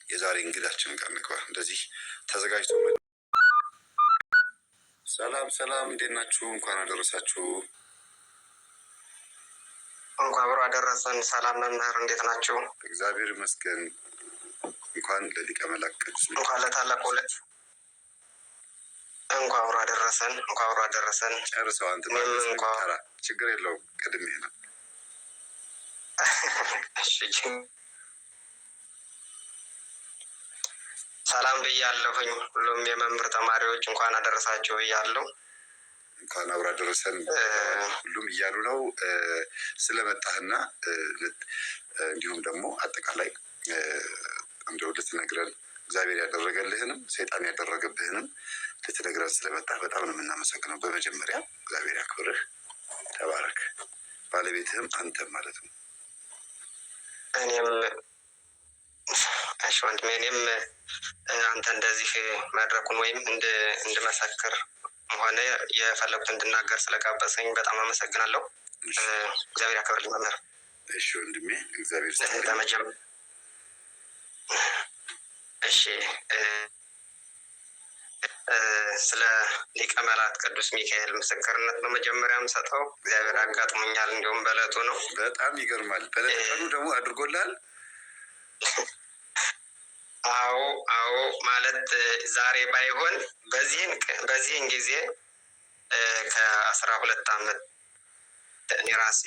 የዛሬ እንግዳችን ጋር እንግባ። እንደዚህ ተዘጋጅቶ። ሰላም ሰላም፣ እንዴት ናችሁ? እንኳን አደረሳችሁ። እንኳን አብሮ አደረሰን። ሰላም መምህር፣ እንዴት ናችሁ? እግዚአብሔር ይመስገን። እንኳን ለሊቀ መላእክት ቅዱስ እንኳን ለታላቁ ዕለት እንኳን አብሮ አደረሰን። እንኳን አብሮ አደረሰን። ጨርሰው አንተ። እኔም እንኳን ተራ ችግር የለውም። ቀድሜ ነው። እሺ፣ ሰላም ብያለሁኝ። ሁሉም የመምህር ተማሪዎች እንኳን አደረሳችሁ ብያለሁ። እንኳን አብሮ አደረሰን ሁሉም እያሉ ነው። ስለመጣህና እንዲሁም ደግሞ አጠቃላይ እንደው ልትነግረን፣ እግዚአብሔር ያደረገልህንም ሰይጣን ያደረገብህንም ልትነግረን ስለመጣህ በጣም ነው የምናመሰግነው። በመጀመሪያ እግዚአብሔር ያክብርህ፣ ተባረክ። ባለቤትህም አንተም ማለት ነው። እኔም እሺ ወንድሜ፣ እኔም አንተ እንደዚህ መድረኩን ወይም እንድመሰክር ሆነ የፈለጉት እንድናገር ስለጋበዘኝ በጣም አመሰግናለሁ። እግዚአብሔር ያክብርልኝ መምህር። እሺ ወንድሜ፣ እግዚአብሔር ይስጥልኝ። በመጀመ እሺ፣ ስለ ሊቀ መላእክት ቅዱስ ሚካኤል ምስክርነት ነው መጀመሪያ የምሰጠው። እግዚአብሔር አጋጥሞኛል፣ እንዲሁም በዕለቱ ነው። በጣም ይገርማል። በዕለተ ቀኑ ደግሞ አድርጎልሃል። አዎ አዎ፣ ማለት ዛሬ ባይሆን በዚህን ጊዜ ከ12 ዓመት እኔ ራሴ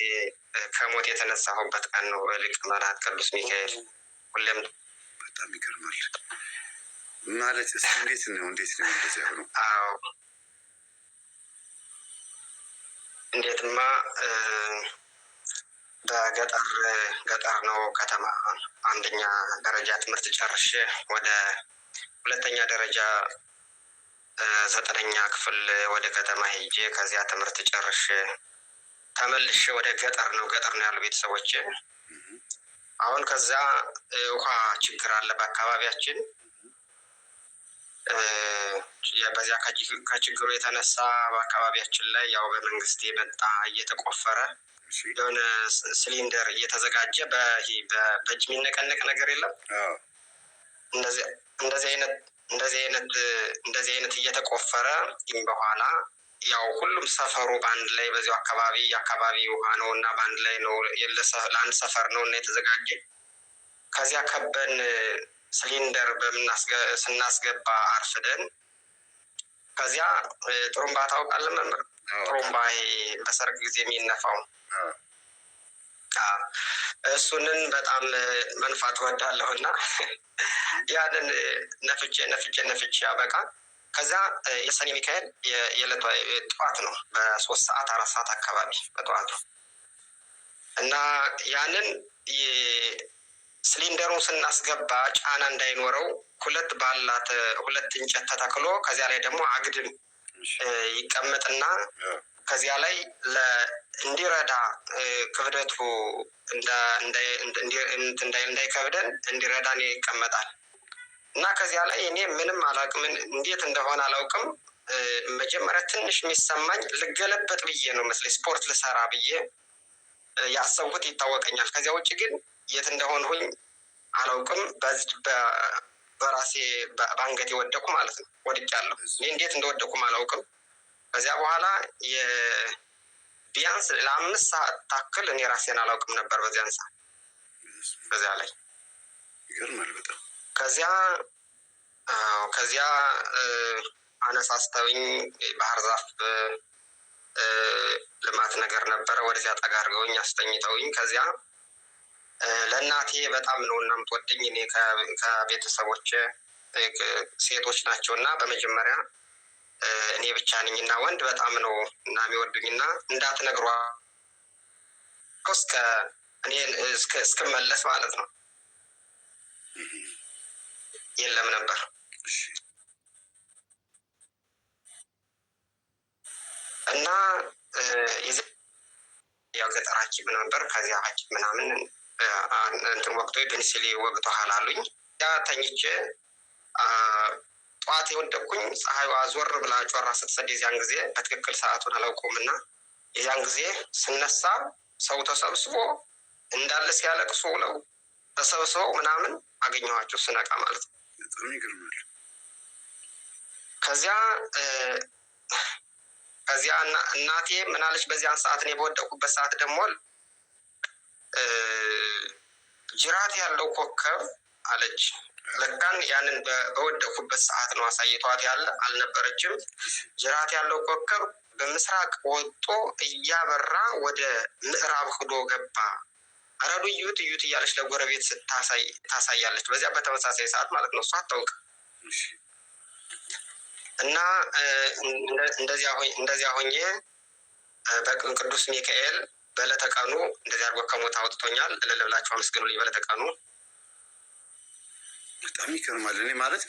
ከሞት የተነሳሁበት ቀን ነው። በሊቀ መላእክት ቅዱስ ሚካኤል ሁሌም በጣም ይገርማል። ማለት እስኪ እንዴት ነው እንደዚያ የሆነው? አዎ፣ እንዴትማ፣ በገጠር ገጠር ነው፣ ከተማ አንደኛ ደረጃ ትምህርት ጨርሼ ወደ ሁለተኛ ደረጃ ዘጠነኛ ክፍል ወደ ከተማ ሄጄ ከዚያ ትምህርት ጨርሼ ተመልሼ ወደ ገጠር ነው፣ ገጠር ነው ያሉ ቤተሰቦቼ። አሁን ከዛ ውሃ ችግር አለ በአካባቢያችን። በዚያ ከችግሩ የተነሳ በአካባቢያችን ላይ ያው በመንግስት የመጣ እየተቆፈረ የሆነ ሲሊንደር እየተዘጋጀ በእጅ የሚነቀነቅ ነገር የለም። እንደዚህ አይነት እየተቆፈረ በኋላ ያው ሁሉም ሰፈሩ በአንድ ላይ በዚያው አካባቢ የአካባቢ ውሃ ነው እና በአንድ ላይ ነው፣ ለአንድ ሰፈር ነው እና የተዘጋጀ። ከዚያ ከበን ሲሊንደር ስናስገባ አርፍደን ከዚያ ጥሩምባ ታውቃለህ መምህር? ጥሩምባ ይሄ በሰርግ ጊዜ የሚነፋው፣ እሱንን በጣም መንፋት እወዳለሁ እና ያንን ነፍቼ ነፍቼ ነፍቼ ያበቃ። ከዛ የሰኔ ሚካኤል የዕለቷ ጠዋት ነው፣ በ3 ሰዓት 4 ሰዓት አካባቢ በጠዋቱ እና ያንን ሲሊንደሩን ስናስገባ ጫና እንዳይኖረው ሁለት ባላት ሁለት እንጨት ተተክሎ ከዚያ ላይ ደግሞ አግድም ይቀመጥና ከዚያ ላይ እንዲረዳ ክብደቱ እንዳይከብደን እንዲረዳን ይቀመጣል። እና ከዚያ ላይ እኔ ምንም አላውቅም፣ እንዴት እንደሆነ አላውቅም። መጀመሪያ ትንሽ የሚሰማኝ ልገለበጥ ብዬ ነው መስለኝ፣ ስፖርት ልሰራ ብዬ ያሰብኩት ይታወቀኛል። ከዚያ ውጭ ግን የት እንደሆንሁኝ አላውቅም። በራሴ በአንገቴ ወደኩ ማለት ነው። ወድቄያለሁ። እኔ እንዴት እንደወደኩም አላውቅም። ከዚያ በኋላ ቢያንስ ለ5 ሰዓት ታክል እኔ ራሴን አላውቅም ነበር በዚያን ሰዓት በዚያ ላይ። ይገርማል በጣም። ከዚያ አነሳስተውኝ ባህር ዛፍ ልማት ነገር ነበረ። ወደዚያ ጠጋ አድርገውኝ አስተኝተውኝ ከዚያ ለእናቴ በጣም ነው እና የምትወደኝ፣ እኔ ከቤተሰቦች ሴቶች ናቸው እና በመጀመሪያ እኔ ብቻ ነኝ እና ወንድ፣ በጣም ነው እና የሚወዱኝ እና እንዳትነግሯ እስከ እኔ እስክመለስ ማለት ነው የለም ነበር። እና ያው ገጠር ሐኪም ነበር። ከዚያ ሐኪም ምናምን እንትን ወቅቶ ፔኒሲሊን ወግቶሃል አሉኝ። ያ ተኝቼ ጠዋት የወደቅኩኝ ፀሐይዋ ዞር ብላ ጮራ ስትሰድ የዚያን ጊዜ በትክክል ሰዓቱን አላውቀውም እና የዚያን ጊዜ ስነሳ ሰው ተሰብስቦ እንዳለ ሲያለቅሱ ውለው ተሰብስበው ምናምን አገኘኋቸው ስነቃ ማለት ነው። በጣም ይገርማል። ከዚያ ከዚያ እናቴ ምናለች፣ በዚያን ሰዓት እኔ በወደቅኩበት ሰዓት ደግሞ ጅራት ያለው ኮከብ አለች። ለካን ያንን በወደቅኩበት ሰዓት ነው አሳይቷት ያለ አልነበረችም። ጅራት ያለው ኮከብ በምስራቅ ወጥቶ እያበራ ወደ ምዕራብ ሂዶ ገባ። ረዱ እዩት እዩት እያለች ለጎረቤት ታሳያለች። በዚያ በተመሳሳይ ሰዓት ማለት ነው። እሷ አታውቅም። እና እንደዚያ ሆኜ በቅዱስ ሚካኤል በዕለተ ቀኑ እንደዚያ አድርጎ ከሞት አውጥቶኛል። እልል ብላችሁ አመስግኑልኝ። በዕለተ ቀኑ በጣም ይገርማል። እኔ ማለት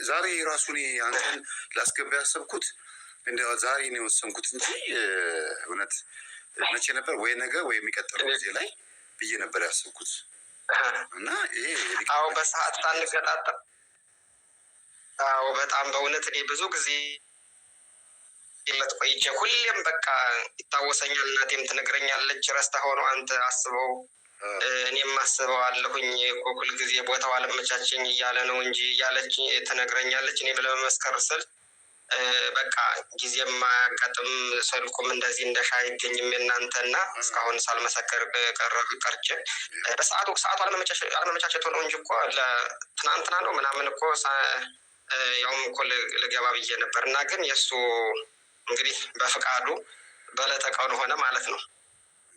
ዛሬ ራሱ እኔ አንተን ላስገባ ያሰብኩት እንደ ዛሬ ነው የወሰንኩት እንጂ እውነት መቼ ነበር ወይ ነገ ወይ የሚቀጥለው ጊዜ ላይ ብዬ ነበር ያሰብኩት። እና ይሄ አዎ፣ በሰዓት ታንገጣጠም። አዎ፣ በጣም በእውነት እኔ ብዙ ጊዜ ለት ቆይቼ ሁሌም በቃ ይታወሰኛል። እናቴም ትነግረኛለች፣ ረስተኸው ነው አንተ አስበው፣ እኔም አስበው አለሁኝ እኮ ሁልጊዜ ቦታው አለመቻቸኝ እያለ ነው እንጂ እያለች ትነግረኛለች። እኔም ለመመስከር ስል በቃ ጊዜም አያጋጥም፣ ስልኩም እንደዚህ እንደሻ አይገኝም የእናንተ እና እስካሁን ሳልመሰክር ቀርቼ በሰዓቱ ሰዓቱ አለመመቻቸቱ ነው እንጂ እኮ ትናንትና ነው ምናምን እኮ ያውም እኮ ልገባ ብዬ ነበር እና ግን የእሱ እንግዲህ በፍቃዱ በዕለተ ቀኑ ሆነ ማለት ነው።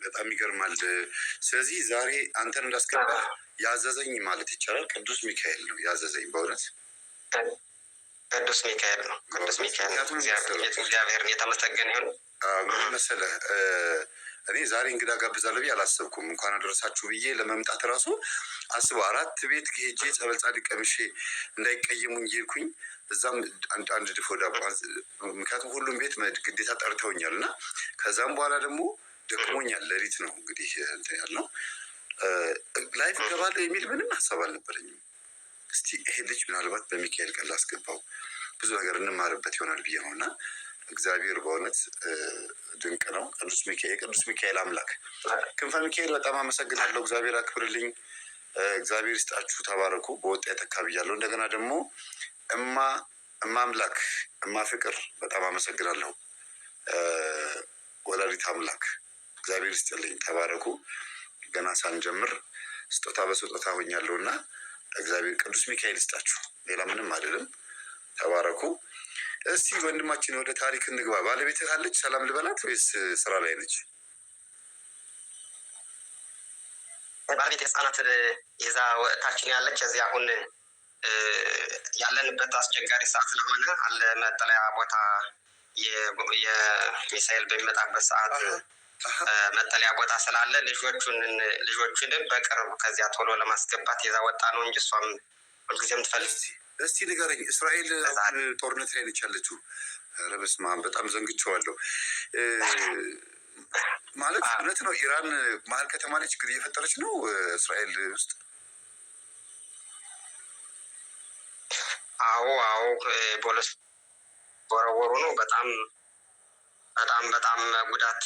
በጣም ይገርማል። ስለዚህ ዛሬ አንተን እንዳስገባ ያዘዘኝ ማለት ይቻላል ቅዱስ ሚካኤል ነው ያዘዘኝ። በእውነት ቅዱስ ሚካኤል ነው። ቅዱስ ሚካኤል ነው። እግዚአብሔርን የተመሰገነ ይሁን። ምን መሰለህ፣ እኔ ዛሬ እንግዳ ጋብዛለሁ ብዬ አላሰብኩም። እንኳን አደረሳችሁ ብዬ ለመምጣት ራሱ አስበው አራት ቤት ሄጄ ጸበል ጻድቅ ቀምሼ እንዳይቀየሙኝ እየሄድኩኝ እዛም አንድ ድፎ ዳቦ፣ ምክንያቱም ሁሉም ቤት ግዴታ ጠርተውኛል እና ከዛም በኋላ ደግሞ ደክሞኛል። ሌሊት ነው እንግዲህ እንትን ያልነው፣ live እገባለሁ የሚል ምንም ሀሳብ አልነበረኝም። እስቲ ይሄ ልጅ ምናልባት በሚካኤል ቀን ላስገባው ብዙ ነገር እንማርበት ይሆናል ብዬ ነው እና እግዚአብሔር በእውነት ድንቅ ነው። ቅዱስ ሚካኤል፣ ቅዱስ ሚካኤል አምላክ ክንፈ ሚካኤል በጣም አመሰግናለሁ። እግዚአብሔር አክብርልኝ። እግዚአብሔር ይስጣችሁ። ተባረኩ። በወጣ የተካ ብያለሁ። እንደገና ደግሞ እማ እማ አምላክ እማ ፍቅር በጣም አመሰግናለሁ። ወላዲት አምላክ እግዚአብሔር ይስጥልኝ። ተባረኩ። ገና ሳንጀምር ስጦታ በስጦታ ሆኛለሁ እና እግዚአብሔር ቅዱስ ሚካኤል ይስጣችሁ። ሌላ ምንም አይደለም። ተባረኩ። እስቲ ወንድማችን ወደ ታሪክ እንግባ። ባለቤትህ አለች? ሰላም ልበላት ወይስ ስራ ላይ ነች? ባለቤት የህፃናት ይዛ ታችን ያለች እዚህ አሁን ያለንበት አስቸጋሪ ሰዓት ስለሆነ አለ መጠለያ ቦታ የሚሳኤል በሚመጣበት ሰዓት መጠለያ ቦታ ስላለ ልጆቹንም በቅርብ ከዚያ ቶሎ ለማስገባት ይዛ ወጣ ነው እንጂ እሷም ሁልጊዜም ትፈልግ። እስቲ ንገረኝ፣ እስራኤል ጦርነት ላይ ነች ያለችው? ኧረ በስመ አብ በጣም ዘንግቼዋለሁ። ማለት እውነት ነው ኢራን መሀል ከተማ ላይ ችግር እየፈጠረች ነው እስራኤል ውስጥ። አዎ አዎ፣ ቦለስ ወረወሩ ነው። በጣም በጣም በጣም ጉዳት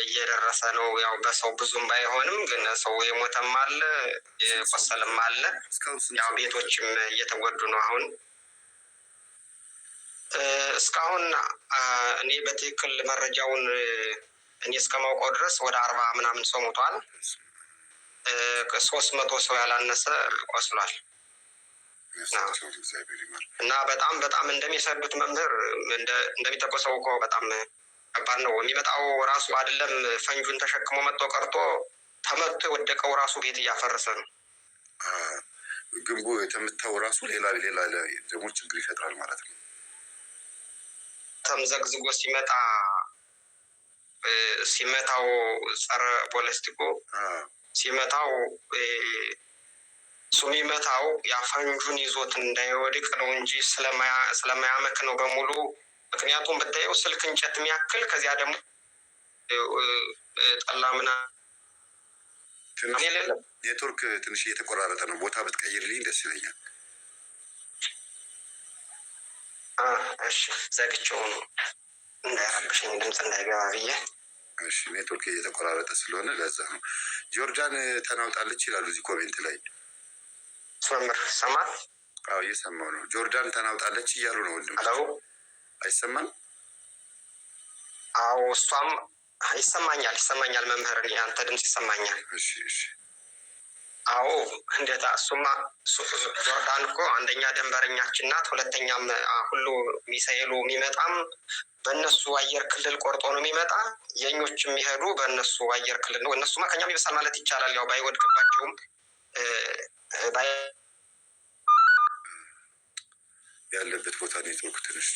እየደረሰ ነው። ያው በሰው ብዙም ባይሆንም ግን ሰው የሞተም አለ የቆሰለም አለ። ያው ቤቶችም እየተጎዱ ነው። አሁን እስካሁን እኔ በትክክል መረጃውን እኔ እስከማውቀው ድረስ ወደ 40 ምናምን ሰው ሞቷል። 300 ሰው ያላነሰ ቆስሏል። እና በጣም በጣም እንደሚሰዱት መምህር እንደሚተኮሰው እኮ በጣም ከባድ ነው። የሚመጣው ራሱ አይደለም ፈንጁን ተሸክሞ መጥቶ ቀርቶ ተመቶ የወደቀው ራሱ ቤት እያፈረሰ ነው። ግንቡ የተመታው ራሱ ሌላ ሌላ ደግሞ ችግር ይፈጥራል ማለት ነው። ተምዘግዝጎ ሲመጣ ሲመታው ጸረ ቦለስቲኮ ሲመታው እሱ የሚመታው ያ ፈንጁን ይዞት እንዳይወድቅ ነው እንጂ ስለማያመክ ነው በሙሉ። ምክንያቱም ብታየው ስልክ እንጨት የሚያክል ከዚያ ደግሞ ጠላ ምናምን የሌለም። ኔትወርክ ትንሽ እየተቆራረጠ ነው። ቦታ ብትቀይርልኝ ደስ ይለኛል። እሺ፣ ዘግቼው ነው እንዳይረብሸኝ ድምፅ እንዳይገባ ብዬ። እሺ፣ ኔትወርክ እየተቆራረጠ ስለሆነ ለዛ ነው። ጆርዳን ተናውጣለች ይላሉ እዚህ comment ላይ። መምህር ይሰማል? አዎ እየሰማሁ ነው። ጆርዳን ተናውጣለች እያሉ ነው ወንድም። Hello። አይሰማም? አዎ እሷም ይሰማኛል፣ ይሰማኛል መምህር፣ እኔ አንተ ድምፅ ይሰማኛል። እሺ እሺ። አዎ እንዴታ! እሱማ ጆርዳን እኮ አንደኛ ደንበረኛችን ናት፣ ሁለተኛም ሁሉ ሚሳኤሉ የሚመጣም በእነሱ አየር ክልል ቆርጦ ነው የሚመጣ። የኞች የሚሄዱ በእነሱ አየር ክልል ነው። እነሱማ ከኛም ይብሳል ማለት ይቻላል። ያው ባይወድቅባቸውም ያለበት ቦታ ኔትወርክ ትንሽ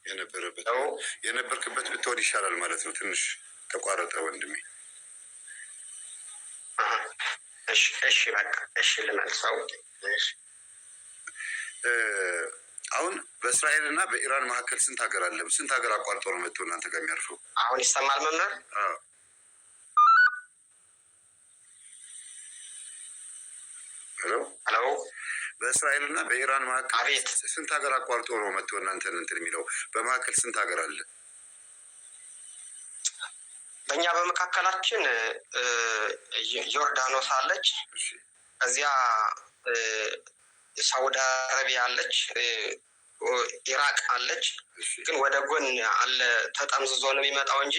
የነበረበት የነበርክበት ብትሆን ይሻላል ማለት ነው። ትንሽ ተቋረጠ ወንድሜ። እሺ እሺ፣ በቃ እሺ፣ ልመልሰው። አሁን በእስራኤል እና በኢራን መካከል ስንት ሀገር አለ? ስንት ሀገር አቋርጦ ነው መጥቶ እናንተ ጋር የሚያርፈው? አሁን ይሰማል መምህር? Hello Hello። በእስራኤል እና በኢራን መካከል አቤት። ስንት ሀገር አቋርጦ ነው መጥቶ እናንተን እንትን የሚለው? በመካከል ስንት ሀገር አለ? በእኛ በመካከላችን ዮርዳኖስ አለች። እዚያ ሳውዲ አረቢያ አለች፣ ኢራቅ አለች። ግን ወደ ጎን አለ ተጠምዝዞ ነው የሚመጣው እንጂ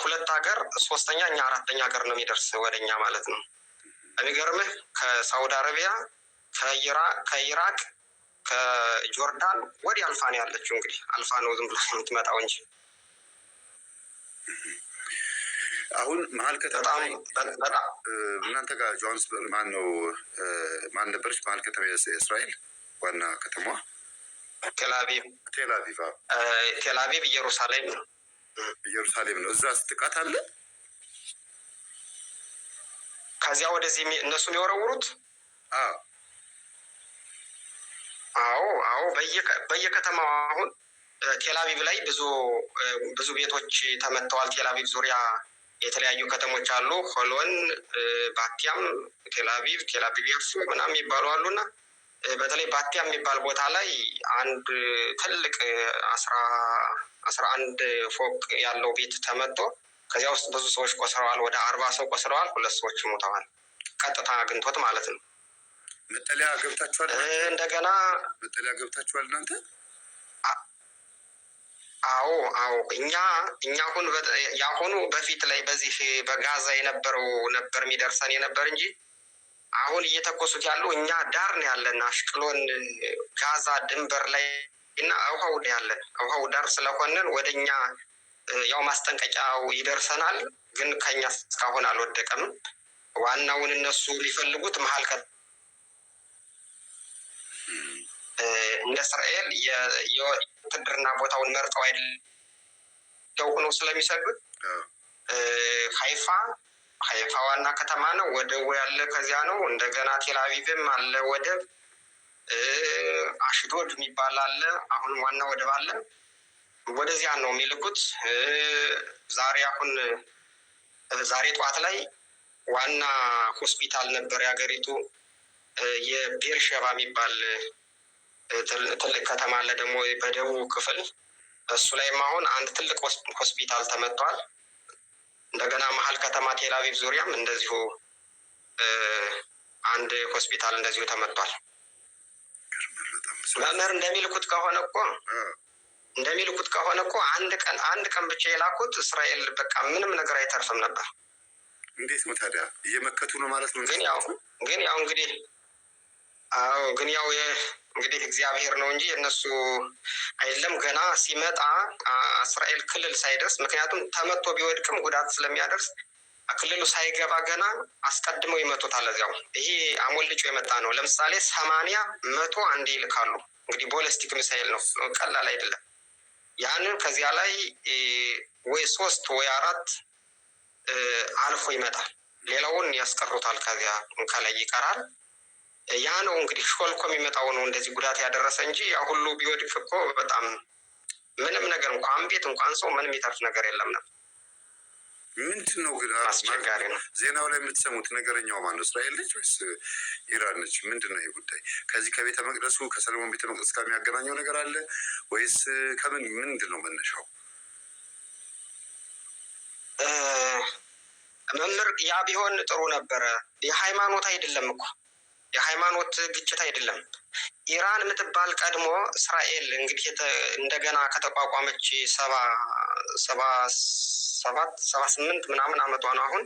ሁለት ሀገር ሶስተኛ እኛ አራተኛ ሀገር ነው የሚደርስ ወደኛ ማለት ነው። የሚገርምህ ከሳውዲ አረቢያ፣ ከኢራቅ፣ ከጆርዳን ወዲህ አልፋ ነው ያለችው። እንግዲህ አልፋ ነው ዝም ብሎ የምትመጣው እንጂ አሁን መሀል ከተማ በጣም እናንተ ጋር ጆሃንስበርግ ማን ነው ማን ነበረች? መሀል ከተማ የእስራኤል ዋና ከተማዋ ቴልአቪቭ። ቴልአቪቭ። ቴልአቪቭ ኢየሩሳሌም ነው። ኢየሩሳሌም ነው። እዛ ጥቃት አለ። ከዚያ ወደዚህ እነሱ የሚወረውሩት። አዎ አዎ፣ በየከተማው አሁን ቴልአቪቭ ላይ ብዙ ብዙ ቤቶች ተመተዋል። ቴልአቪቭ ዙሪያ የተለያዩ ከተሞች አሉ። ሆሎን፣ ባቲያም፣ ቴልአቪቭ፣ ቴልአቪቭ ያፎ ምናምን የሚባሉ አሉና በተለይ ባቲያም የሚባል ቦታ ላይ አንድ ትልቅ 11 ፎቅ ያለው ቤት ተመቶ ከዚያ ውስጥ ብዙ ሰዎች ቆስለዋል። ወደ 40 ሰው ቆስለዋል። 2 ሰዎች ሞተዋል። ቀጥታ አግኝቶት ማለት ነው። መጠለያ ገብታችኋል? እንደገና መጠለያ ገብታችኋል እናንተ? አዎ አዎ፣ እኛ አሁን ያሁኑ በፊት ላይ በዚህ በጋዛ የነበረው ነበር የሚደርሰን የነበር እንጂ አሁን እየተኮሱት ያሉ እኛ ዳር ነው ያለን፣ አሽቅሎን ጋዛ ድንበር ላይ እና ውሃው ነው ያለን። ውሃው ዳር ስለሆንን ወደኛ ያው ማስጠንቀቂያው ይደርሰናል፣ ግን ከኛ እስካሁን አልወደቀም። ዋናውን እነሱ ሊፈልጉት መሀል እንደ እስራኤል የውትድርና ቦታውን መርጠው አይደለም ሆነው ስለሚሰዱት ሀይፋ ሀይፋ ዋና ከተማ ነው፣ ወደቡ ያለ ከዚያ ነው። እንደገና ቴልአቪቭም አለ ወደብ፣ አሽዶድ የሚባል አለ፣ አሁንም ዋና ወደብ አለ። ወደዚያ ነው የሚልኩት። ዛሬ አሁን ዛሬ ጠዋት ላይ ዋና ሆስፒታል ነበር የሀገሪቱ የቤርሸባ የሚባል ትልቅ ከተማ አለ ደግሞ በደቡብ ክፍል፣ እሱ ላይም አሁን አንድ ትልቅ ሆስፒታል ተመቷል። እንደገና መሀል ከተማ ቴልአቪቭ ዙሪያም እንደዚሁ አንድ ሆስፒታል እንደዚሁ ተመቷል። መምህር እንደሚልኩት ከሆነ እኮ አንድ ቀን አንድ ቀን ብቻ የላኩት እስራኤል በቃ ምንም ነገር አይተርፍም ነበር። እንዴት ነው ታዲያ እየመከቱ ነው ማለት ነው? ግን ያው ግን ያው እንግዲህ አዎ ግን ያው እንግዲህ እግዚአብሔር ነው እንጂ እነሱ አይደለም። ገና ሲመጣ እስራኤል ክልል ሳይደርስ፣ ምክንያቱም ተመቶ ቢወድቅም ጉዳት ስለሚያደርስ ክልሉ ሳይገባ ገና አስቀድመው ይመቱታል። እዚያው ይሄ አሞልጮ የመጣ ነው። ለምሳሌ 80 100 አንዴ ይልካሉ። እንግዲህ ballistic missile ነው፣ ቀላል አይደለም። ያንን ከዚያ ላይ ወይ 3 ወይ 4 አልፎ ይመጣል። ሌላውን ያስቀሩታል፣ ከዚያ ከላይ ይቀራል። ያ ነው እንግዲህ ሾልኮ የሚመጣው ነው እንደዚህ ጉዳት ያደረሰ እንጂ ያ ሁሉ ቢወድቅ እኮ በጣም ምንም ነገር እንኳን ቤት እንኳን ሰው ምንም የሚተርፍ ነገር የለም ነበር። ምንድን ነው ግን አስቸጋሪ ነው። ዜናው ላይ የምትሰሙት ነገረኛው ማን ነው? እስራኤል ነች ወይስ ኢራን ነች? ምንድን ነው ይሄ ጉዳይ? ከዚህ ከቤተ መቅደሱ ከሰለሞን ቤተ መቅደስ ጋር የሚያገናኘው ነገር አለ ወይስ ከምን ምንድን ነው መነሻው? መምህር ያ ቢሆን ጥሩ ነበረ። የሃይማኖት አይደለም እኮ፣ የሃይማኖት ግጭት አይደለም። ኢራን የምትባል ቀድሞ እስራኤል እንግዲህ እንደገና ከተቋቋመች 77 78 ምናምን አመቷ ነው አሁን።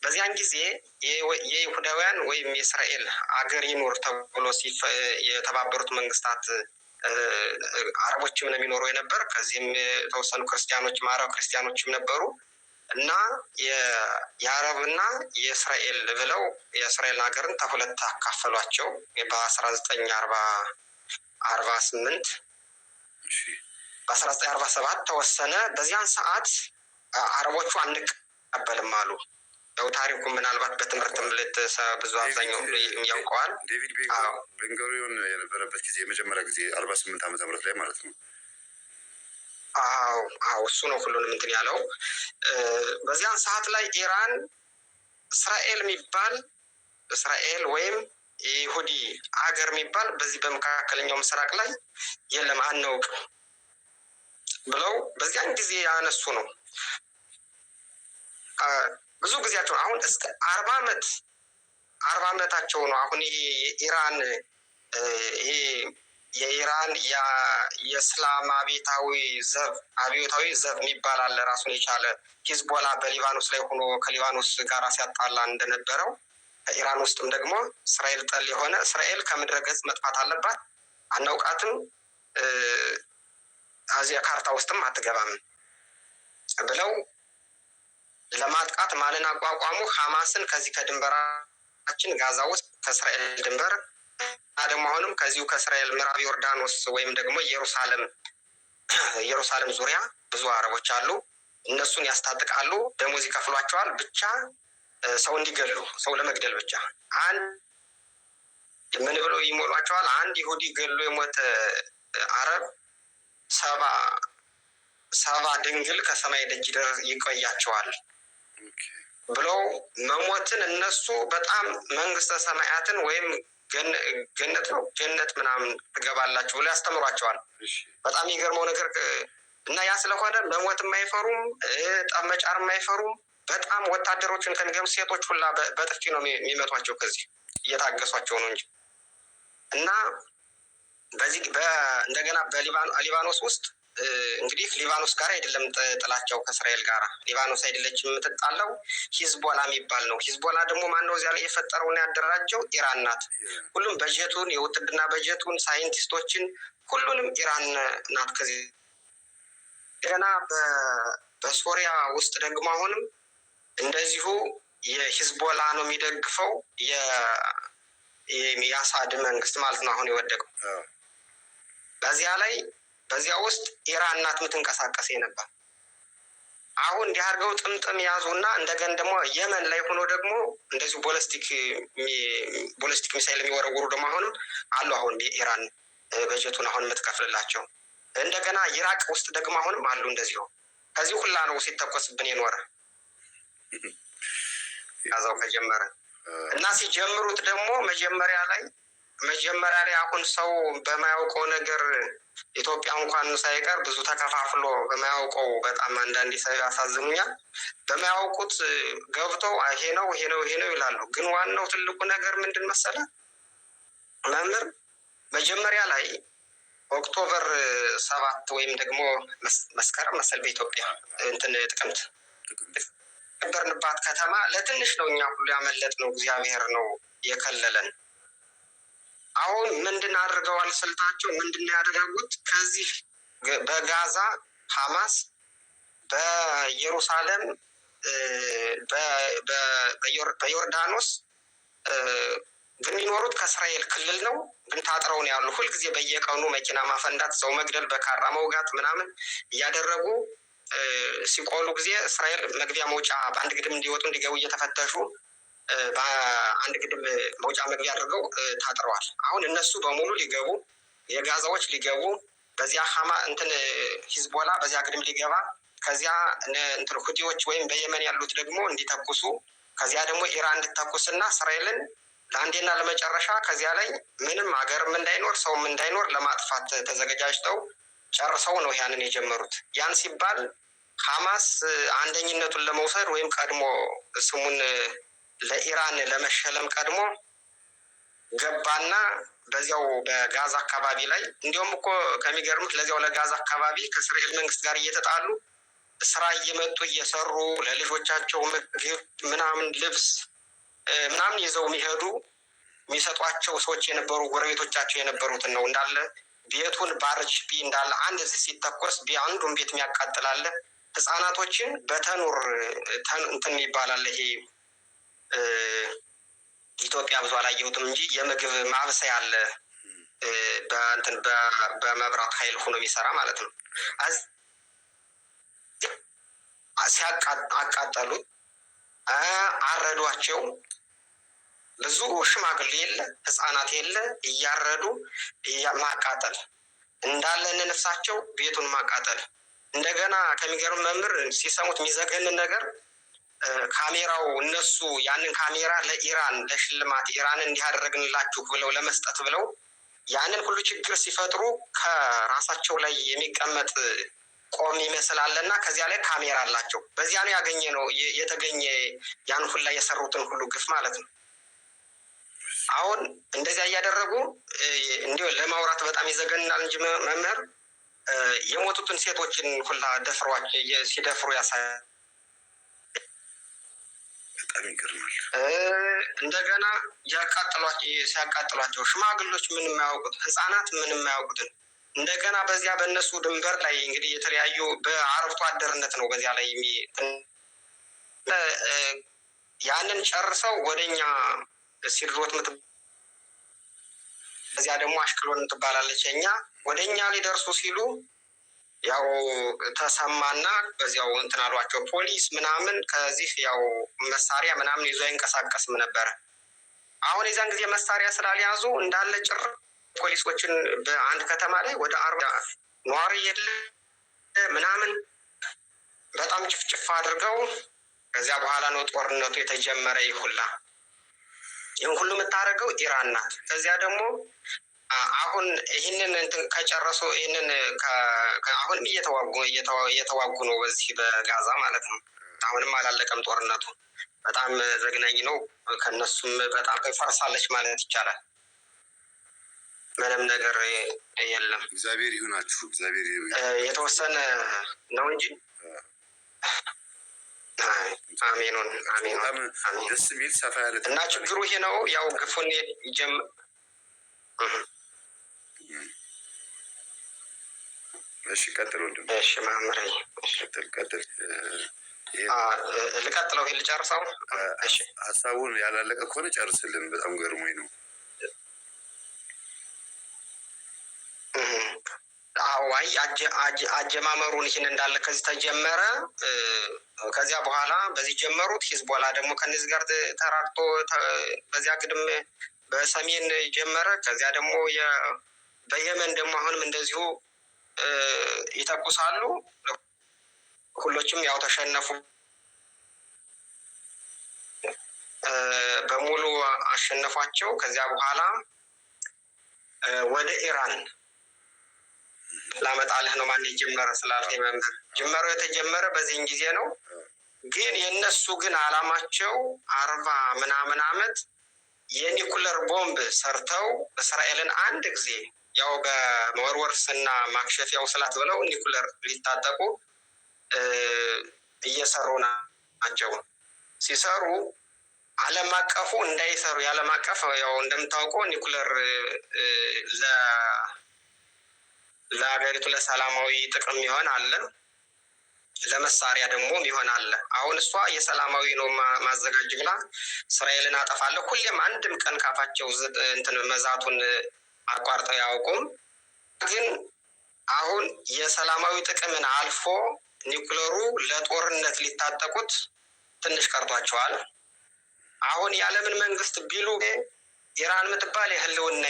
በዚያን ጊዜ የይሁዳውያን ወይም የእስራኤል አገር ይኑር ተብሎ የተባበሩት መንግስታት፣ አረቦችም ነው የሚኖሩ የነበር፣ ከዚህም የተወሰኑ ክርስቲያኖችም አረብ ክርስቲያኖችም ነበሩ እና የአረብና የእስራኤል ብለው የእስራኤል ሀገርን ተሁለት አካፈሏቸው በ1948፣ በ1947 ተወሰነ። በዚያን ሰዓት አረቦቹ አንቀበልም አሉ። ያው ታሪኩ ምናልባት በትምህርትም ብዙ አብዛኛው ያውቀዋል። ዴቪድ ቤንጎሪዮን የነበረበት ጊዜ፣ የመጀመሪያ ጊዜ 48 ዓመተ ምህረት ላይ ማለት ነው። አዎ፣ እሱ ነው ሁሉንም እንትን ያለው። በዚያን ሰዓት ላይ ኢራን እስራኤል የሚባል፣ እስራኤል ወይም የይሁዲ አገር የሚባል በዚህ በመካከለኛው ምስራቅ ላይ የለም፣ አናውቅም ብለው በዚያን ጊዜ ያነሱ ነው። ብዙ ጊዜያቸው አሁን እስከ 40 ዓመት፣ 40 ዓመታቸው ነው። አሁን ይሄ የኢራን ይሄ የኢራን የእስላም አብዮታዊ ዘብ፣ አብዮታዊ ዘብ የሚባል አለ ራሱን የቻለ። ሂዝቦላ በሊባኖስ ላይ ሆኖ ከሊባኖስ ጋር ሲያጣላ እንደነበረው ከኢራን ውስጥም ደግሞ እስራኤል ጠል የሆነ፣ እስራኤል ከምድረ ገጽ መጥፋት አለባት፣ አናውቃትም፣ እዚያ ካርታ ውስጥም አትገባም ብለው ለማጥቃት ማንን አቋቋሙ? ሐማስን ከዚህ ከድንበራችን ጋዛ ውስጥ ከእስራኤል ድንበር እና ደግሞ አሁንም ከዚሁ ከእስራኤል ምዕራብ ዮርዳኖስ ወይም ደግሞ ኢየሩሳሌም ዙሪያ ብዙ አረቦች አሉ። እነሱን ያስታጥቃሉ፣ ደሞዝ ይከፍሏቸዋል። ብቻ ሰው እንዲገሉ፣ ሰው ለመግደል ብቻ። አንድ ምን ብለው ይሞሏቸዋል? አንድ ይሁዲ ገሎ የሞተ አረብ 70 70 ድንግል ከሰማይ ደጅ ይቆያቸዋል ብለው መሞትን እነሱ በጣም መንግስተ ሰማያትን ወይም ገነት ነው፣ ጀነት ምናምን ትገባላችሁ ብለው ያስተምሯቸዋል። በጣም የሚገርመው ነገር እና ያ ስለሆነ መሞት የማይፈሩም፣ ጠብ መጫር የማይፈሩም። በጣም ወታደሮችን ከሚገርም ሴቶች ሁላ በጥፊ ነው የሚመቷቸው፣ ከዚህ እየታገሷቸው ነው እንጂ። እና በዚህ እንደገና በሊባኖስ ውስጥ እንግዲህ ሊባኖስ ጋር አይደለም ጥላቸው ከእስራኤል ጋር፣ ሊባኖስ አይደለችም የምትጣለው፣ ሂዝቦላ የሚባል ነው። ሂዝቦላ ደግሞ ማነው እዚያ ላይ የፈጠረውና ያደራጀው? ኢራን ናት። ሁሉም በጀቱን፣ የውትድርና በጀቱን፣ ሳይንቲስቶችን ሁሉንም ኢራን ናት። ከዚህ እንደገና በሶሪያ ውስጥ ደግሞ አሁንም እንደዚሁ የሂዝቦላ ነው የሚደግፈው የአሳድ መንግስት ማለት ነው አሁን የወደቀው። በዚያ ላይ በዚያ ውስጥ ኢራን ናት የምትንቀሳቀስ የነበር። አሁን እንዲህ አድርገው ጥምጥም ያዙና እንደገን ደግሞ የመን ላይ ሆኖ ደግሞ እንደዚሁ ballistic missile የሚወረውሩ ደግሞ አሁንም አሉ። አሁን የኢራን በጀቱን አሁን የምትከፍልላቸው፣ እንደገና ኢራቅ ውስጥ ደግሞ አሁንም አሉ እንደዚሁ። ከዚህ ሁላ ነው ሲተኮስብን የኖረ ያዛው ከጀመረ። እና ሲጀምሩት ደግሞ መጀመሪያ ላይ አሁን ሰው በማያውቀው ነገር ኢትዮጵያ እንኳን ሳይቀር ብዙ ተከፋፍሎ በማያውቀው፣ በጣም አንዳንዴ ሰው ያሳዝኑኛል። በማያውቁት ገብተው ይሄ ነው፣ ይሄ ነው፣ ይሄ ነው ይላሉ። ግን ዋናው ትልቁ ነገር ምንድን መሰለ መምህር፣ መጀመሪያ ላይ October 7 ወይም ደግሞ መስከረም መሰል በኢትዮጵያ እንትን ጥቅምት ነበርንባት ከተማ ለትንሽ ነው እኛ ሁሉ ያመለጥ ነው፣ እግዚአብሔር ነው የከለለን። አሁን ምንድን አድርገዋል? ስልታቸው ምንድን ነው ያደረጉት? ከዚህ በጋዛ ሐማስ፣ በኢየሩሳሌም፣ በዮርዳኖስ ግን የሚኖሩት ከእስራኤል ክልል ነው፣ ግን ታጥረው ነው ያሉ። ሁልጊዜ በየቀኑ መኪና ማፈንዳት፣ ሰው መግደል፣ በካራ መውጋት ምናምን እያደረጉ ሲቆሉ ጊዜ እስራኤል መግቢያ መውጫ በአንድ ግድም እንዲወጡ እንዲገቡ እየተፈተሹ በአንድ ግድም መውጫ መግቢያ አድርገው ታጥረዋል። አሁን እነሱ በሙሉ ሊገቡ፣ የጋዛዎች ሊገቡ፣ በዚያ ሀማ እንትን ሂዝቦላ በዚያ ግድም ሊገባ፣ ከዚያ እንትን ሁቲዎች ወይም በየመን ያሉት ደግሞ እንዲተኩሱ፣ ከዚያ ደግሞ ኢራን እንድተኩስና እስራኤልን ለአንዴና ለመጨረሻ ከዚያ ላይ ምንም ሀገርም እንዳይኖር ሰውም እንዳይኖር ለማጥፋት ተዘገጃጅተው ጨርሰው ነው ያንን የጀመሩት። ያን ሲባል ሐማስ አንደኝነቱን ለመውሰድ ወይም ቀድሞ ስሙን ለኢራን ለመሸለም ቀድሞ ገባና በዚያው በጋዛ አካባቢ ላይ፣ እንዲያውም እኮ ከሚገርምህ ለዚያው ለጋዛ አካባቢ ከእስራኤል መንግስት ጋር እየተጣሉ ስራ እየመጡ እየሰሩ፣ ለልጆቻቸው ምግብ ምናምን፣ ልብስ ምናምን ይዘው የሚሄዱ፣ የሚሰጧቸው ሰዎች የነበሩ፣ ጎረቤቶቻቸው የነበሩትን ነው። እንዳለ ቤቱን ባርጅ እንዳለ አንድ እዚህ ሲተኮስ አንዱን ቤት የሚያቃጥላለ፣ ህጻናቶችን በተኑር እንትን ይባላል፣ ይሄ ኢትዮጵያ ብዙ አላየሁትም እንጂ የምግብ ማብሰያ አለ፣ በእንትን በመብራት ኃይል ሆኖ የሚሰራ ማለት ነው። ሲያቃጠሉት አረዷቸው። ብዙ ሽማግሌ የለ፣ ህጻናት የለ፣ እያረዱ ማቃጠል እንዳለ ነፍሳቸው ቤቱን ማቃጠል። እንደገና ከሚገርም መምህር ሲሰሙት የሚዘገንን ነገር፣ ካሜራው እነሱ ያንን ካሜራ ለኢራን ለሽልማት፣ ኢራንን እንዲህ አደረግንላችሁ ብለው ለመስጠት ብለው ያንን ሁሉ ችግር ሲፈጥሩ ከራሳቸው ላይ የሚቀመጥ ቆም ይመስላል እና ከዚያ ላይ ካሜራ አላቸው። በዚያ ነው ያገኘ ነው የተገኘ ያን ሁላ የሰሩትን ሁሉ ግፍ ማለት ነው። አሁን እንደዚያ እያደረጉ እንዲሁ ለማውራት በጣም ይዘገናል እንጂ መምህር፣ የሞቱትን ሴቶችን ሁላ ደፍሯቸው ሲደፍሩ ያሳያል። በጣም ይገርማል። እንደገና ሲያቃጥሏቸው ሽማግሎች ምን የማያውቁት፣ ህጻናት ምን የማያውቁትን፣ እንደገና በዚያ በእነሱ ድንበር ላይ እንግዲህ የተለያዩ በአርብቶ አደርነት ነው፣ በዚያ ላይ ያንን ጨርሰው ወደኛ ሲድሮት ምት በዚያ ደግሞ አሽክሎን ትባላለች፣ እኛ ወደ እኛ ሊደርሱ ሲሉ ያው ተሰማና በዚያው እንትን አሏቸው። ፖሊስ ምናምን ከዚህ ያው መሳሪያ ምናምን ይዞ አይንቀሳቀስም ነበረ። አሁን የዚያን ጊዜ መሳሪያ ስላልያዙ እንዳለ ጭር ፖሊሶችን በአንድ ከተማ ላይ ወደ 40 ነዋሪ የለ ምናምን በጣም ጭፍጭፍ አድርገው ከዚያ በኋላ ነው ጦርነቱ የተጀመረ። ይሁላ ይህን ሁሉ የምታደርገው ኢራን ናት። ከዚያ ደግሞ አሁን ይህንን እንትን ከጨረሱ ይህንን አሁንም እየተዋጉ ነው፣ በዚህ በጋዛ ማለት ነው። አሁንም አላለቀም ጦርነቱ። በጣም ዘግናኝ ነው። ከነሱም በጣም ፈርሳለች ማለት ይቻላል። ምንም ነገር የለም። እግዚአብሔር ይሁናችሁ። እግዚአብሔር የተወሰነ ነው እንጂ። አሜኑን አሜኑን። ደስ የሚል ሰፋ ያለ እና ችግሩ ይሄ ነው። ያው ግፉን ጀም እሺ፣ ቀጥል ወንድም። እሺ መምህሬ። ቀጥል ቀጥል። ልቀጥለው፣ ይሄ ልጨርሰው። እሺ። ሀሳቡን ያላለቀ ከሆነ ጨርስልን። በጣም ገርሞኝ ነው። አዋይ አጀማመሩን ይህን እንዳለ ከዚህ ተጀመረ። ከዚያ በኋላ በዚህ ጀመሩት። ሂዝቦላ ደግሞ ከነዚህ ጋር ተራድቶ በዚያ ግድም በሰሜን ጀመረ። ከዚያ ደግሞ በየመን ደግሞ አሁንም እንደዚሁ ይተኩሳሉ። ሁሎችም ያው ተሸነፉ፣ በሙሉ አሸነፏቸው። ከዚያ በኋላ ወደ ኢራን ላመጣልህ ነው። ማን የጀመረ ስላልከኝ መምህር፣ ጅመረው የተጀመረ በዚህን ጊዜ ነው። ግን የእነሱ ግን አላማቸው 40 ምናምን አመት የኒኩለር ቦምብ ሰርተው እስራኤልን አንድ ጊዜ ያው በመወርወር ስና ማክሸፊያው ስላት ብለው ኒኩለር ሊታጠቁ እየሰሩ ናቸው። ሲሰሩ ዓለም አቀፉ እንዳይሰሩ፣ የዓለም አቀፍ ያው እንደምታውቀው ኒኩለር ለሀገሪቱ ለሰላማዊ ጥቅም ይሆን አለ፣ ለመሳሪያ ደግሞ ይሆን አለ። አሁን እሷ የሰላማዊ ነው ማዘጋጅ ብላ እስራኤልን አጠፋለሁ። ሁሌም አንድም ቀን ካፋቸው እንትን መዛቱን አቋርጠው ያውቁም። ግን አሁን የሰላማዊ ጥቅምን አልፎ ኒኩለሩ ለጦርነት ሊታጠቁት ትንሽ ቀርቷቸዋል። አሁን የዓለምን መንግስት ቢሉ ኢራን የምትባል የህልውና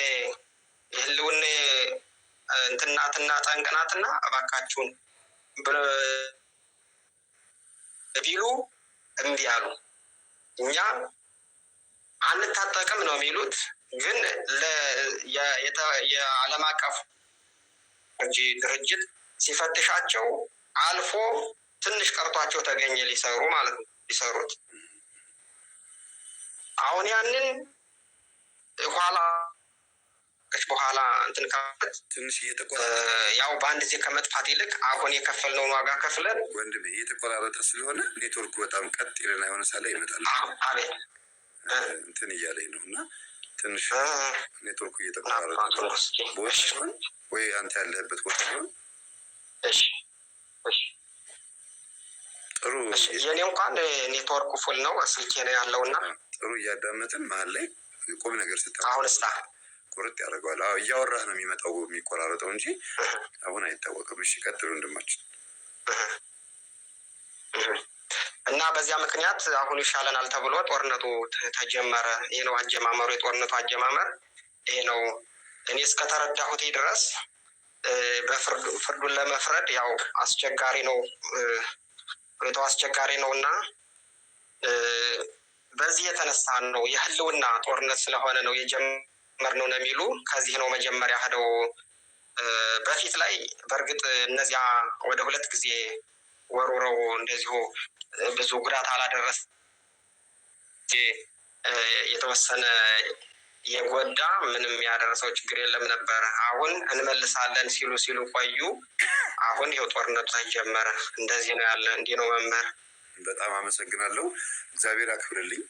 እንትናትና ጠንቅናትና እባካችሁን ቢሉ እምቢ አሉ። እኛ አንታጠቅም ነው የሚሉት። ግን የዓለም አቀፍ ድርጅት ሲፈትሻቸው አልፎ ትንሽ ቀርቷቸው ተገኘ ሊሰሩ ማለት ነው ሊሰሩት። አሁን ያንን ኋላ በኋላ እንትን ካለት ትንሽ እየተቆራረጠ ያው በአንድ ጊዜ ከመጥፋት ይልቅ አሁን የከፈልነውን ዋጋ ከፍለን ወንድሜ እየተቆራረጠ ስለሆነ ኔትወርኩ በጣም ቀጥ ይልና የሆነ ሳለ ይመጣል። አቤት እንትን እያለኝ ነው እና ትንሽ ኔትወርኩ እየተቆራረጠ ነው። ቦታ ይሆን ወይ አንተ ያለህበት ቦታ ይሆን? እሺ እሺ ጥሩ የኔ እንኳን ኔትወርኩ full ነው፣ ስልኬ ነው ያለው እና ጥሩ እያዳመጥን መሀል ላይ ቁም ነገር ስታ አሁን ስታ ቁርጥ ያደርገዋል። አዎ እያወራህ ነው የሚመጣው የሚቆራረጠው እንጂ አሁን አይታወቅም። እሺ ቀጥሉ ወንድማችን። እና በዚያ ምክንያት አሁን ይሻለናል ተብሎ ጦርነቱ ተጀመረ። ይህ ነው አጀማመሩ፣ የጦርነቱ አጀማመር ይሄ ነው። እኔ እስከተረዳሁት ድረስ በፍርዱን ለመፍረድ ያው አስቸጋሪ ነው፣ ሁኔታው አስቸጋሪ ነው እና በዚህ የተነሳ ነው የህልውና ጦርነት ስለሆነ ነው የጀመርነው ነው የሚሉ። ከዚህ ነው መጀመሪያ ሄደው በፊት ላይ በእርግጥ እነዚያ ወደ 2 ጊዜ ወርውረው እንደዚሁ ብዙ ጉዳት አላደረሰ፣ የተወሰነ የጎዳ ምንም ያደረሰው ችግር የለም ነበር። አሁን እንመልሳለን ሲሉ ሲሉ ቆዩ። አሁን ይኸው ጦርነቱ ተጀመረ። እንደዚህ ነው ያለ። እንዲህ ነው መምህር። በጣም አመሰግናለሁ። እግዚአብሔር አክብርልኝ።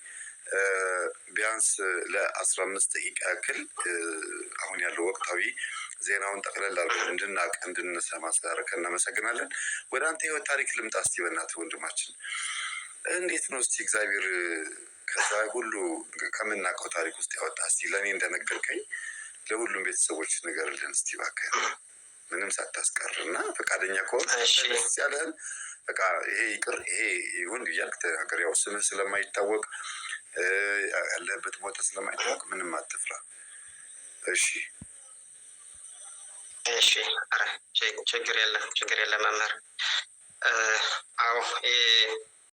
ቢያንስ ለ15 ደቂቃ ያክል አሁን ያለው ወቅታዊ ዜናውን ጠቅለል አድርገን እንድናውቅ እንድንሰማ ስላደረግከን እናመሰግናለን። ወደ አንተ ህይወት ታሪክ ልምጣ እስቲ በእናትህ ወንድማችን፣ እንዴት ነው እስቲ እግዚአብሔር ከዛ ሁሉ ከምናውቀው ታሪክ ውስጥ ያወጣ? እስቲ ለእኔ እንደነገርከኝ ለሁሉም ቤተሰቦች ንገርልን እስቲ እባክህ፣ ምንም ሳታስቀር እና ፈቃደኛ ከሆንክ ደስ ያለህን በቃ ይሄ ይቅር ይሄ ይሁን እያልክ ተናገር። ያው ስምህ ስለማይታወቅ ያለህበት ቦታ ስለማይታወቅ ምንም አትፍራ። እሺ እሺ፣ ኧረ ችግር የለም ችግር የለም መምህር። አዎ